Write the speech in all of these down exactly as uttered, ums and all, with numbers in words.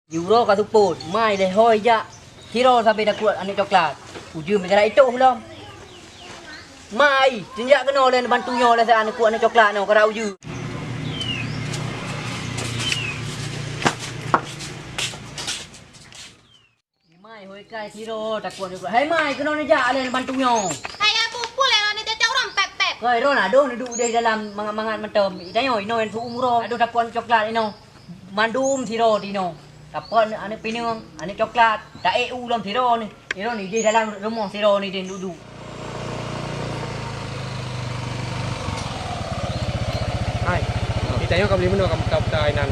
Di uroe ka seupôt, mai lé hôi jak sidroe sabe takot aneuk coklat. Ujeuen pih ka itoh lom. Mai, sinjak keunoe lé neubantu nyoe lé sa aneuk, aneuk coklat nyoe ka ujeuen. Mai hôi kai sidroe takot aneuk coklat. Hai mai, keunoe neujak lé neubantu nyoe. Hai Abu, pue lé neucocok uroe pép-pép. Koi, Ron, adoh neuduek deh dalam mangat-mangat mantong. Itanyoe inoe su umuroe, adoh takot aneuk coklat inoe. Mandum sidroe di inoe. Tapot aneuk pineung, aneuk coklat, taék u lom sidroe ni. Sidroe ni di dalam rumoh sidroe ni di duek-duek. Hai, itanyoe ka beli meunoe ka buta-buta inan.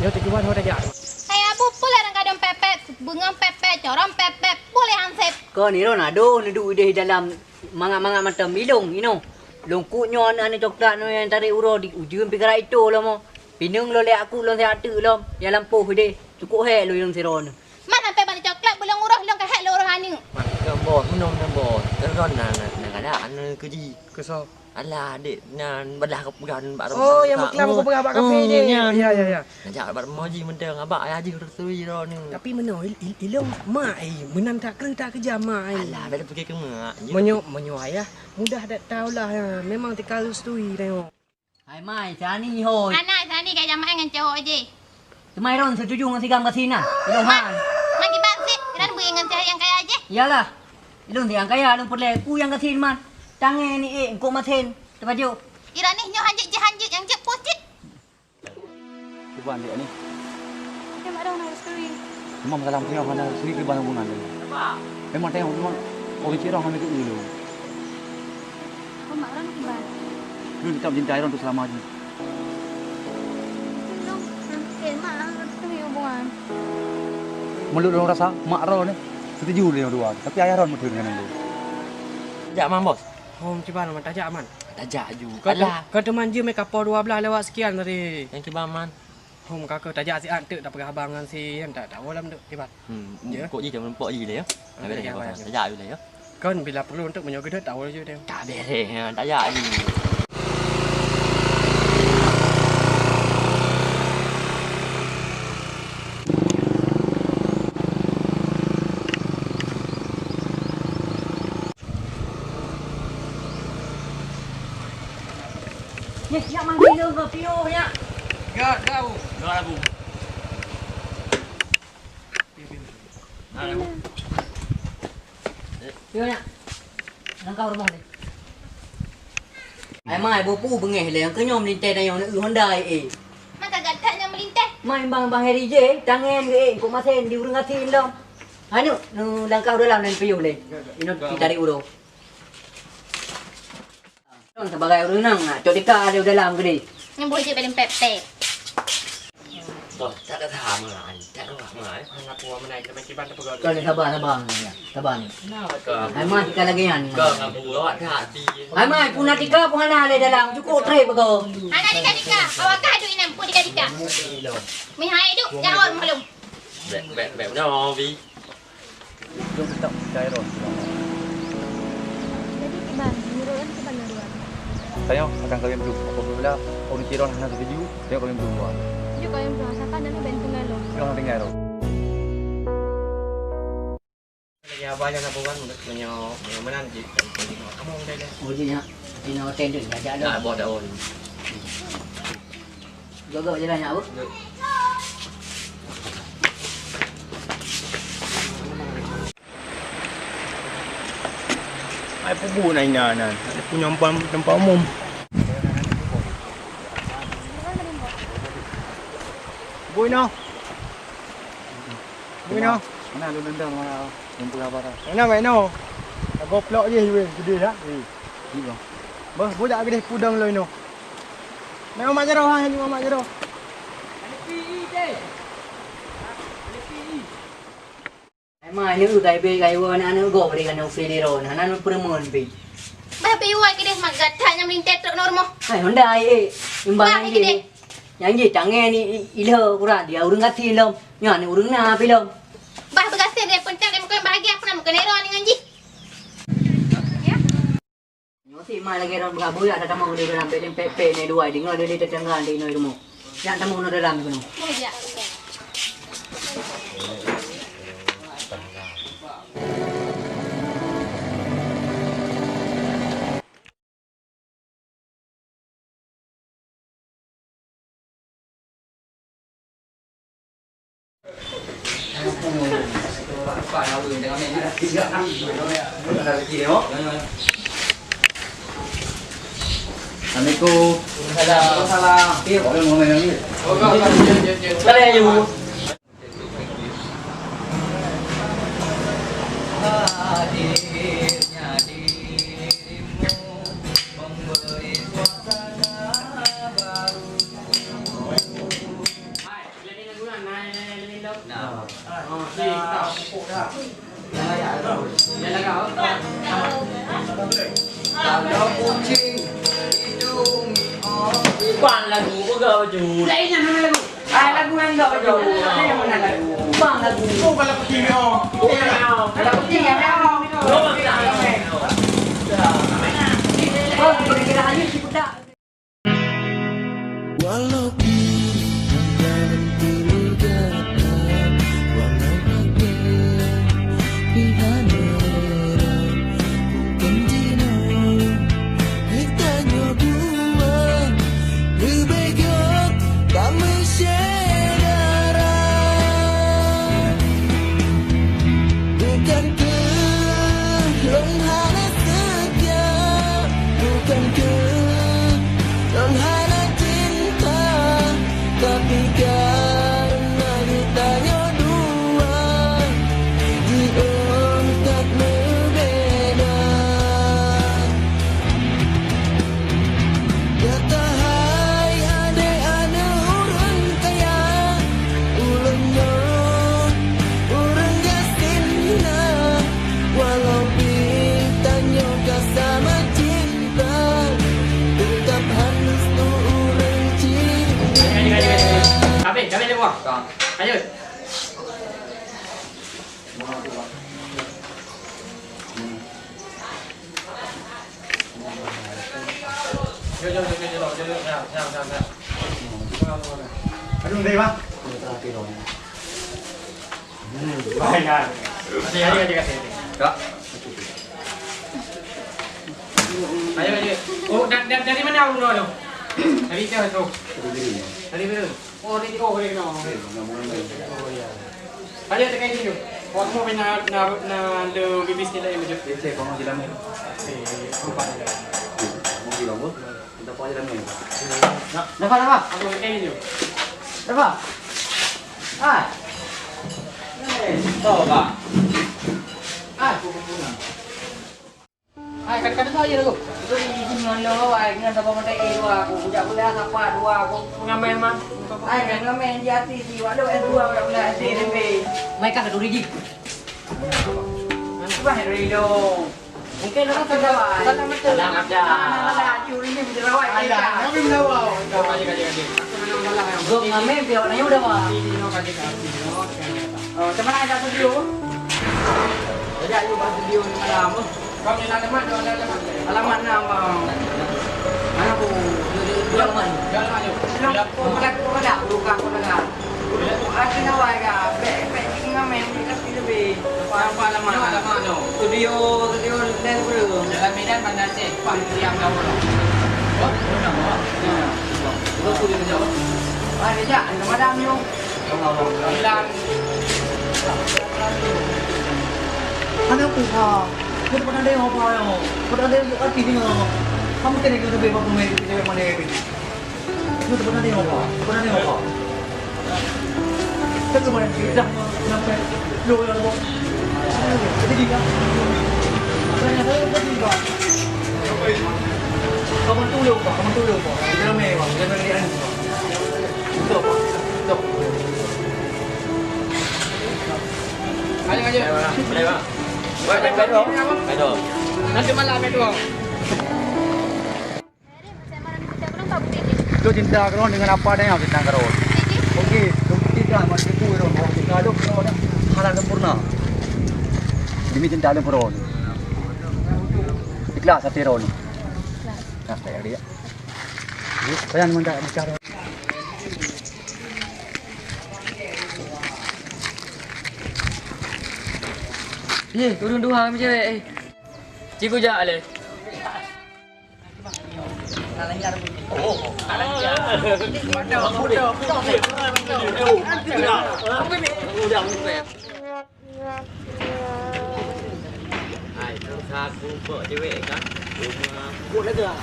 Nyoe tujuan ho tajak. Hai Abu, pue lé rang gadong pép-pép, beungong pép-pép, corong pép-pép, pue lé hansép. Kon sidroe adoh neuduek deh dalam mangat-mangat mantong ilong inoe. Lôn kuk nyoe aneuk-aneuk coklat nyoe nyang tarek uroe di ujeuen pih ka itoh lom. Pineung lôn lé aku lôn siat teuk lom, nyang lampôh deh. Cukôp hék lôn ilong sidroe nyoe. Man sampai bani coklat beulong uroh lôn ka hék lôn uroh aneuk. Man, ka boh, meunoe na boh. Teuron na, na, na galak aneuk keuji. Keusoe. Alah, dek, na badah ka peugah bak Oh, yang meukelam ka peugah bak kafe deh. Ya, ya, ya. Najak bak rumoh jih mantong, abak ayah jih reutui droeneuh. Tapi meunoe, il-, il-, ilong mak ai, meunan that kreueh that keujam mak ai. Alah, dah pike keu mak. Meunyoe, meunyoe ayah, mudah that tau lah, ya. Memang tika reutui tengok. Hai mai, sani hôi. Hana, sani ka jamaah ngon cowok jih. Teuma Ron setuju ngon si Gam gasien na. Ilong han. Man kiban sit, Ron bui ngon si nyang kaya jih. Iyalah. Ilong si nyang kaya, ilong peureulèe ku nyang gasien man. Tangè ni ék, eungkôt masen. Teupajoh. Ira ni nyoe hanjeuet jih hanjeuet, nyang jeuet pun cit. Kiban dek ni. Macam mana nak restu ni? Memang dalam tengah hana sendiri kiban hubungan dia. Memang tengok memang orang Cirong hana keu dulu. Kau mak orang kiban. Lu tetap cinta orang tu selama ni. Belum, eh, mak orang tu hubungan. Menurut orang rasa, mak Ron ni setuju dia dua, tapi ayah Ron betul dengan dia. Jak mang bos. Hom, kiban man tajak man. Tajak aju. Kau Alah. Kau teuma jeuet mé kapoh dua belas lewat sekian tadi. Nyang kiban man. Hom, ka keuh tajak siat teuk tapeugah haba ngon si Ian, tak tahu lam dek kiban. Hmm, Ya. Kok ji jangan lupa ji lah ya. Okey, Habis dah ya, kiban. Tajak aju lah ya. Kan bila perlu untuk meunyoe geudet tahu je dia. Tak beres ya, tajak aju. Nyak, nyak manggil lôn keu piôh, nyak. Gak, gak, Bu. Gak, Bu. Nah, Bu. Piôh, nyak. Langkah rumah ni. Ai mai, boh pu beungéh lé, keu nyoe meulintèe tanyoe neu Honda, eh. Maka gatat nyang meulintèe. Mai bang, bang Heri je, tangen ke, eh, kok masen di ureueng gasien lom. Hai, nu, nu langkah u dalam laén piôh lé. Inoe pitarék uroe. Nyoe sabagai ureueng inong, nak cok dika lé u dalam keudeh. Nyang boh jeuet baleng pèp-pèp. Boh, tak ada sama ai, tak ada sama ai. Anak gua mana kita main kiban tak pegang. Kau ni sabar, sabar ni, ya. Sabar ni. Kenapa kau? Hai mai tika lagèe nyan. Kau ngaku awak tak hati. Hai mai, puna tika pun hana lé dalam, cukup trép kau. Hana tika-tika, awak kah duek inong, pun tika-tika. Mihai duek, jawab maklum. Bèk, bèk, bèk, udah mau bi. Jom tetap percaya roh. Jadi kiban, menurut kan kiban dua. Saya akan kawin belum. Apabila orang Ciron hana setuju, saya kawin belum dua. Jom kawin belum, siapa dan ben tinggal lo. Jangan tinggal roh. Lagi abah jangan nak bukan menyok menyok menan je. Kamu udah dah. Oh, dia nak. Dia nak hotel tu, jajak dah. Nak buat daun. Jaga jalan nyak, Bu. Ai pubu na ina nan. Ada punya empat tempat umum. Bu ina. Bu ina. Mana lu nendang mana? Kumpul apa dah? Mana, mana? Goplok je, weh, gede ya. Eh. Ni bang. Bah, bu jak gede pudang lo ino. Mai Mak Jaroe, ha, ni Mak Jaroe. Ai mai neu kai be kai wa aneuk-aneuk gob deh keunoe pi di ron, hana neupeureumeun pi. Bah pi wa keudeh mak gata nyang meulintèe trok nurmoh. Hai Honda ai eh. Imbang Bah, nyang keudeh. Jih. Nyang jih tangai ni i-, ilho kurang dia ureueng gasien lom. Nyan ureueng na pi lom. Bah beugasien deh peuntan deh meukeuen bahagia pernah meukeuen ero ni ngon jih. Ya. Nyoe si ma lagèe ron beurabui ada tamong di dalam bèk lem pèk-pèk nai dua deungoe dari tetangga di noi rumoh. Jak tamong nang dalam keunoe. Oh, ya. Assalamualaikum. Waalaikumsalam. Iya, Pak. Boleh ngomong lagi? Boleh, ya, Bu. Bang lagu, peugah baju. Lain yang mana lagu? Ah, lagu yang enggak baju. Ada yang mana lagu? Bang lagu. Oh, kalau kucing, oh. Kalau kucing, ya, ya. Oh, kira-kira hanya si budak. Walau pih hana teuga, walau akhé pih hana rot, bukon jinoe hai tanyoe dua leubeh göt tameusyedara. Bukan keuh lôn hana seutia, bukan keuh lôn hana cinta, tapi kareuna geutanyoe dua jiôh that meubeda. Gata hai adék aneuk ureueng kaya, ulôn nyoe ureueng gasien na. Walau pih tanyoe ka sama cinta, teutap han restu ureueng cinta. Habéh, habéh lé buah. Lanjut. Aduh, udah, Bang. Aduh, udah, udah. Kak. Ayo, ayo. Oh, da-, da-, dari mana Abang tu? Dari mana tu? Dari mana? Oh, dari, oh, dari mana? Oh, iya. Ayo, tekan sini. Oh, kamu pernah, na, na, le bibis ni lain macam. Cek, cek, kamu jalan ni. Eh, nampak ni. Kamu bilang, Bu. Minta apa aja dah main. Nak, dapat apa? Apa kayak gitu? Dapat? Ah. Eh, tahu tak? Ah, aku pun. Ah, kata-kata saya tu. Itu izin dengan lo, ai dengan siapa mata eh dua aku. Budak bola siapa dua aku. Pengamen mah. Ai pengamen di hati si walau S dua budak bola S D SMP. Mereka keduri ji. Coba Ridho. Mungkin orang salah, salah macam. Salah macam. Ah, salah. Curi ni berjerawat. Alah, kami melawak. Gong ngamen, pihak nanya udah, Pak. Oh, macam mana ada studio? Jadi, ayo bahas studio ni malam. Kau ni nak alamat, kau nak alamat. Alamat enam, Bang. Mana, Bu? Di, di, di, di alamat. Di alamat, yuk. Di alamat. Kau nak, kau nak, bukan kau nak. Aku nawai ka, bèk, bèk jinggamen, bèk kasi leubeh. Nampak lama, lama tu. Studio, studio dan bro. Dalam Medan, Banda Aceh, Pak Riam Gawon. Oh, nama? Ya. Betul, betul. Ah, dia jak, ada madam tu. Bilang. Ada apa, Pak? Kau tak pernah tengok apa yang? Kau tak ada arti tengok. Kamu kena kena lebih bagus main di mana ni? Lu tak pernah tengok apa? Tak pernah tengok apa? Kan cuma yang kita sampai lu yang lu. Jadi dia. Tanya saya tadi, Pak. Kamu tu lu, Pak. Kamu tu lu, Pak. Kita ramai, Pak. Kita ramai ni, Pak. Betul, Pak. Betul. Ayo, ayo. Boleh, Pak. Boleh, Pak. Boleh, Pak. Nanti malam, Pak. Tu cinta keu droen deungon apa adanya cinta keu droen. Okey, tu cinta mak teungku droen, bawa cinta lôn keu droen dah halal sempurna. Demi cinta lôn keu droen. Ikhlas até droen. Ikhlas. Nah, saya dia. Jadi, saya minta bicara. Ye, turun dua macam eh. Cikgu jak leh. Ka keureumpok cewek ka. Rumah. Buat lagak.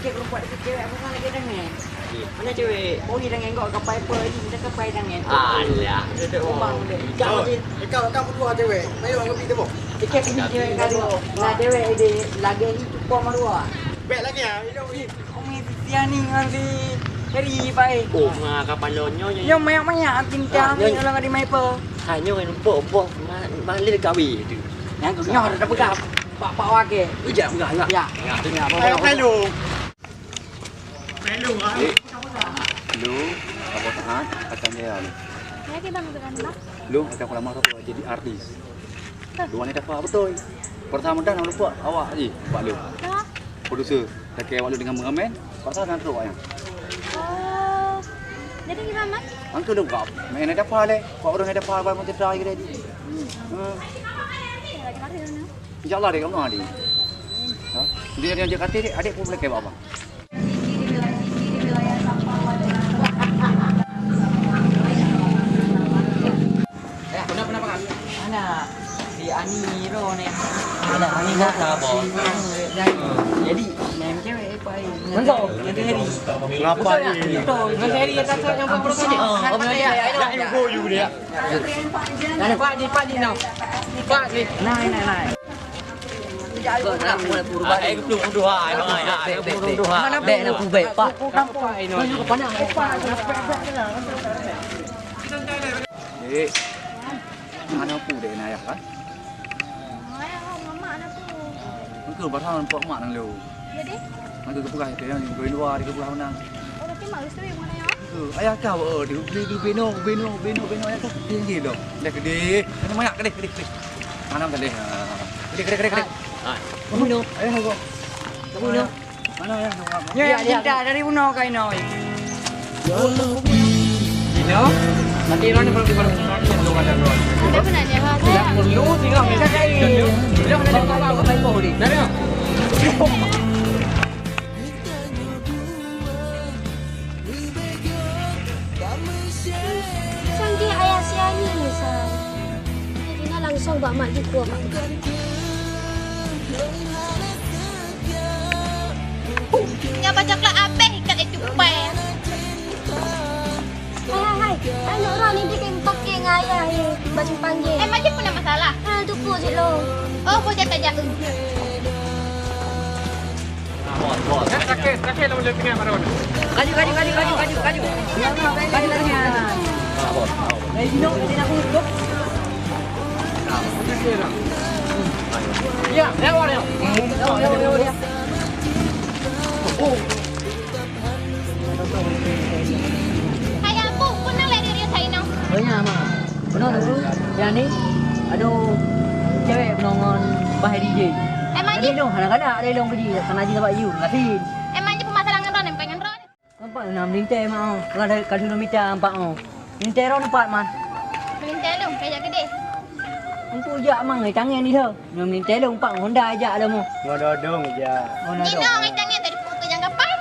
Cek keureumpok dikit cewek, aku kan lagi tangan. Iya. Mana cewek? Oh, ni tangan kau kapai apa ni? Kita kapai tangan. Alah. Ada rumah. Kau, kau, kau berdua cewek. Mayu aku pergi temu. Cek ini cewek kali. Nah, cewek ini lagi ni cukup marwah. Baik lagi ya. Umi Sitiani ngon si Heri bae. Oh, ma kapal nyoe, nyoe. Nyoe mayak-mayak bintang ni orang di Maipa. Ha, nyoe kan boh, boh ma-, malèe kawin tu. Nyang tu nyoe dah peugah. Pak, pak wake. Ijak peugah, ya. Ya. Ya, tu nya. Ayo, hello. Hello, ha. Hello, apa tahan? Kacang dia ni. Ya, kita mau ke mana? Lu, macam aku lama tu jadi artis. Dua ni dapat betul. Pertama dah nak lupa awak je, Pak Lu. Ha? Producer, tak kira awak Lu dengan mengamen, pasal nak teruk ayam. Oh. Jadi gimana, Man? Angka lu kau, main ada apa le? Kau orang ada apa, apa mau cerita lagi tadi? Hmm. InsyaAllah dia kamu adi. Ha? Dia, dia, dia kata dia, adik pun boleh kebab abang. Anak, si Ani Ro ni. Anak Ani Ro tak apa. Jadi, main cewek apa ni? Mantap. Nanti hari. Ngapa ni? Betul. Nanti hari atas yang pun bersini. Oh, oh, dia. Nak ibu you dia. Pak di, Pak di now. Pak di. Nah, nah, nah. Bek, bek, bek, bek. Mana bek, bek, bek, Pak. Dek, mana pu dek na ayah kan? Engkau barang nampak mak nang leu. Jadi? Maka kepeugah itu yang kau dua hari kepeugah menang. Oh, tapi mak restu yang mana ya? Ayah kau, oh, di, di, di beno, beno, beno, beno ayah kau. Tinggi dong. Dah gede. Mana banyak gede, gede, gede. Mana gede? Gede, gede, gede, gede. Hai. Kamu no. Ayah kau. Kamu no. Mana ayah kau? Ya, ya, cinta dari Uno kau Ino. Ino? Nanti Ino ni baru baru. Ada apa nak dia? Tidak perlu tinggal. Dari. Sang dia ayah si Ani ni, sang. Jadi na langsung bak mak jukuk. Nyapa coklat abeh ikat itu pai. Hai, hai, hai. Ayo, Ron, ini bikin pakai ngayah, eh. Baju panggil. Eh, macam mana masalah? Ha, tu pun je lo. Oh, kau jatuh jatuh. Terakhir, terakhir lawan Jawa Tengah baru ni. Kaju, kaju, kaju, kaju, kaju, kaju. Kaju, kaju. Eh, you know, ini aku hidup. Ya, lewat ya. Lewat, lewat, lewat, lewat. Oh. Hai, aku pun nak lari dia saya nak. Banyak mah. Benar tu. Yang ni, aduh, cewek nongon bah D J. Emang Tadi je? Dong, kadang-kadang ada dong pergi, sana je tempat you, kasih. Emang je permasalahan ngon Ron, bukan ngon Ron. Nampak nak melintai mak, oh. Kalau ada, kalau nak minta nampak, oh. Melintai Ron nampak mah. Melintai lu, kayak gede. Untuk jak mang, eh, tangan ni dah. Nak melintai Ron nampak, Honda ajak dah mu. Ngododong je. Ngododong. Dino, eh, tangan tadi foto jangan kapai.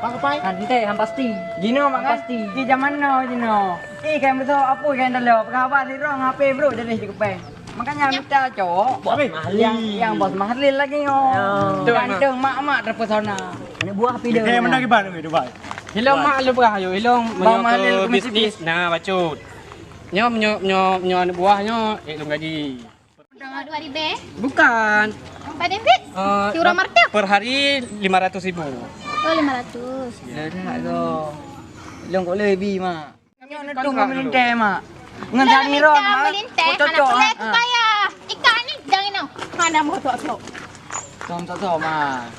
Pak kapai? Han teh, han pasti. Jino mak kan? Pasti. Di zaman now jino. Eh, kan betul apa kan dalam? Apa khabar si Rong? H P bro jadi di kepeng. Makanya minta cowok. Bos Mahlil. Yang, yang bos Mahlil lagi oh. Ya. Betul, Mak. Ganteng mak-mak terpesona. Anak buah pilih. Eh, mana kiban ni Dubai? Hilong mak lu berah ayo, hilong Bang Mahlil ke bisnis. Nah, bacut. Nyom nyom nyom nyom anak buah nyo, eh, lung gaji. Dua ribu? Bukan. Pada fit? Eh, si urang martap? Per hari lima ratus ribu. Oh, lima ratus. Dah dah tu. Long kok lebih mak. Nyoe na tueng ngon meulintèe mak. Ngon Sani Ron mak. Meulintèe, hana peureulèe keu kaya. Ikan ni jangan inoe. Hana mau sok-sok. Tong sok-sok mak.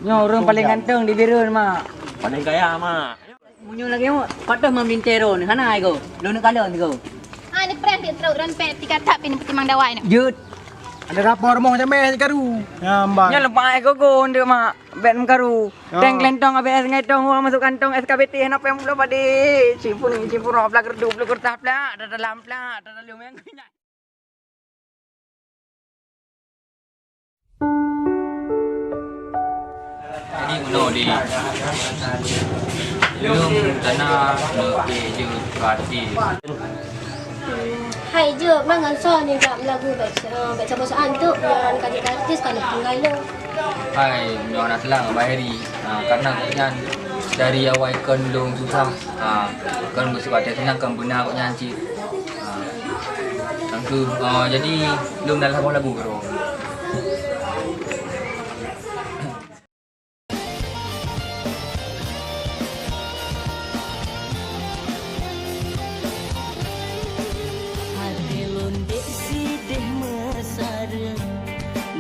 Nyoe ureueng paling ganteng di Bireuen mak. Paling kaya mak. Meunyoe lagèe nyoe, pat teuh meulintèe droeneuh, hana hai ko. Lôn kalon ko. Ha, ni prank dik trok ron pet tika tak pin peutimang dawai ni. Jeuet. Ada rapor moh jamé karu. Ya, mbak. Nyoe leupah ai gogo ndeuek mak, bèk meukaru. Ya. Teng kelentong abis es ngai tong uang masuk kantong S K B T hana payah mulo padé. Cipun, cipun rok blah gerdu, blah gertah plak, dah dalam plak, dah dalam yang. Jadi unoe di lôn tanah, lôn pih jeuet keu até. Hai, jeuet, meunan ngon soe nibak meulagu bèk, eh, bèk saboh saan tu, nyoe ka jadi artis ka lheueh tinggai lôn. Hai, nyoe hana teulang Abah Heri. Ah, karena gobnyan dari awai kon lôn susah. Ah, kon beusifat senang, kon beuna gobnyan cit. Ah, nyang keu, ah, jadi lôn na saboh lagu keudroe. Até lôn dék sidéh meusareueng,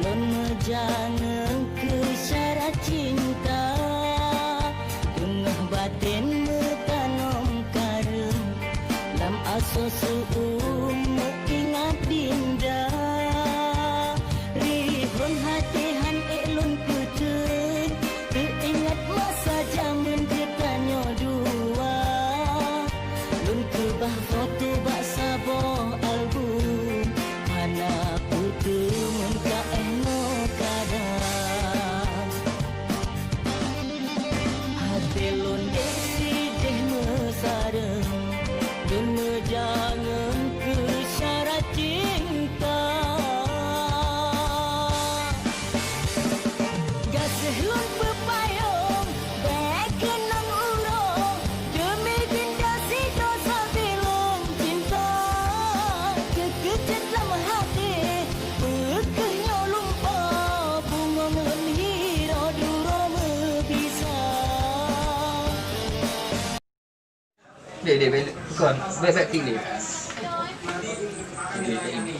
lôn meujangeung keu syarat cinta. Teungoh batén meutanom kareueng, lam asoe seu-uem meuingat dinda. Rihon haté han ék lôn peuteun, teuingat masa jameun geutanyoe dua. Lôn keubah foto bak saboh album, hana peue teumeuka éh ngon kada. Até lôn dék sidéh meusareueng, lôn meujangeung keu syarat cinta. Gaséh lôn peupayong, bèk keunong uroe, deumi dinda sidroe sabilong cinta. Keu keujeuet lam haté, peu kheueh nyoe lumpa, bungong lôn hiroe duroe meubisa. Dek, dek, bèk, kon, bèk, bèk klik dek. Dek, dek, ini.